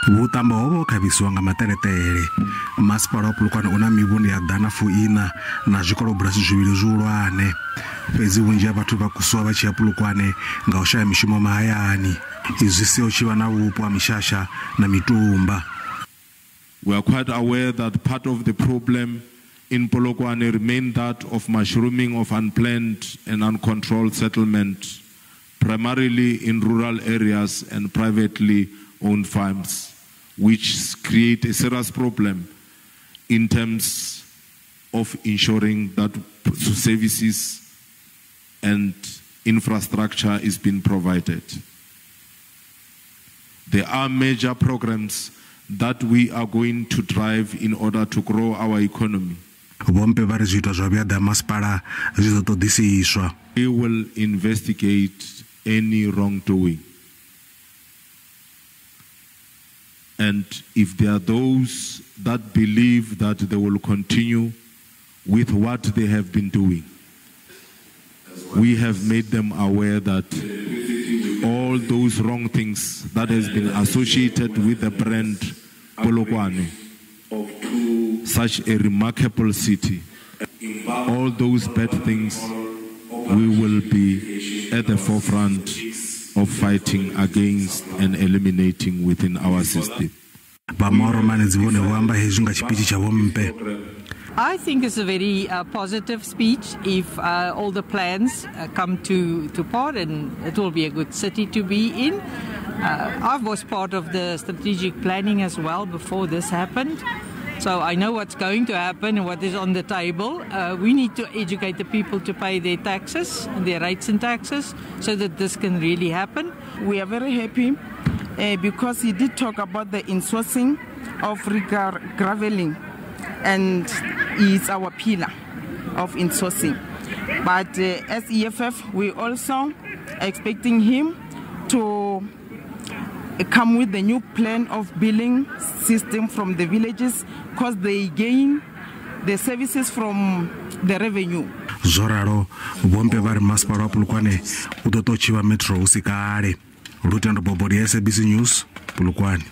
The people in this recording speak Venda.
Vhuṱambo ho vha ho khavhisiwa nga maṱeleṱele. Masipala wa Polokwane u na mivhundu ya ḓana fuiṋa na zwikolobulasi zwivhili zwihulwane. Fhedzi vhunzhi ha vhathu vha kusiwa vha tshi ya Polokwane nga u shaya mishumo mahayani. Izwi zwi sia hu tshi vha na vhupo ha mishasha na mitumba. We are quite aware that part of the problem in Polokwane remain that of mushrooming of unplanned and uncontrolled settlement, primarily in rural areas and privately owned farms, which create a serious problem in terms of ensuring that services and infrastructure is being provided. There are major programs that we are going to drive in order to grow our economy. Vho Mpe vha ri zwiito zwa vhuaḓa ha masipala zwi ḓo ṱoḓisiswa. We will investigate any wrongdoing. And if there are those that believe that they will continue with what they have been doing, we have made them aware that all those wrong things that has been associated with the brand Polokwane, such a remarkable city, all those bad things, we will be at the forefront of fighting against and eliminating within our system. Vha Mauro Manedzi vhone vho amba hezwi nga tshipitshi tsha Vho Mpe. I think it's a very positive speech if all the plans come to part, and it will be a good city to be in. I was part of the strategic planning as well before this happened. So I know what's going to happen and what is on the table. We need to educate the people to pay their taxes, their rates and taxes, so that this can really happen. We are very happy because he did talk about the insourcing of graveling, and it's our pillar of insourcing. But as EFF, we also expecting him to come with the new plan of billing system from the villages, because they gain the services from the revenue. Zwo ralo, Vho Mpe vha ri masipala wa Polokwane u ḓo ṱo tshi vha metro hu si kale. Lutendo Bobodi, SABC News, Polokwane.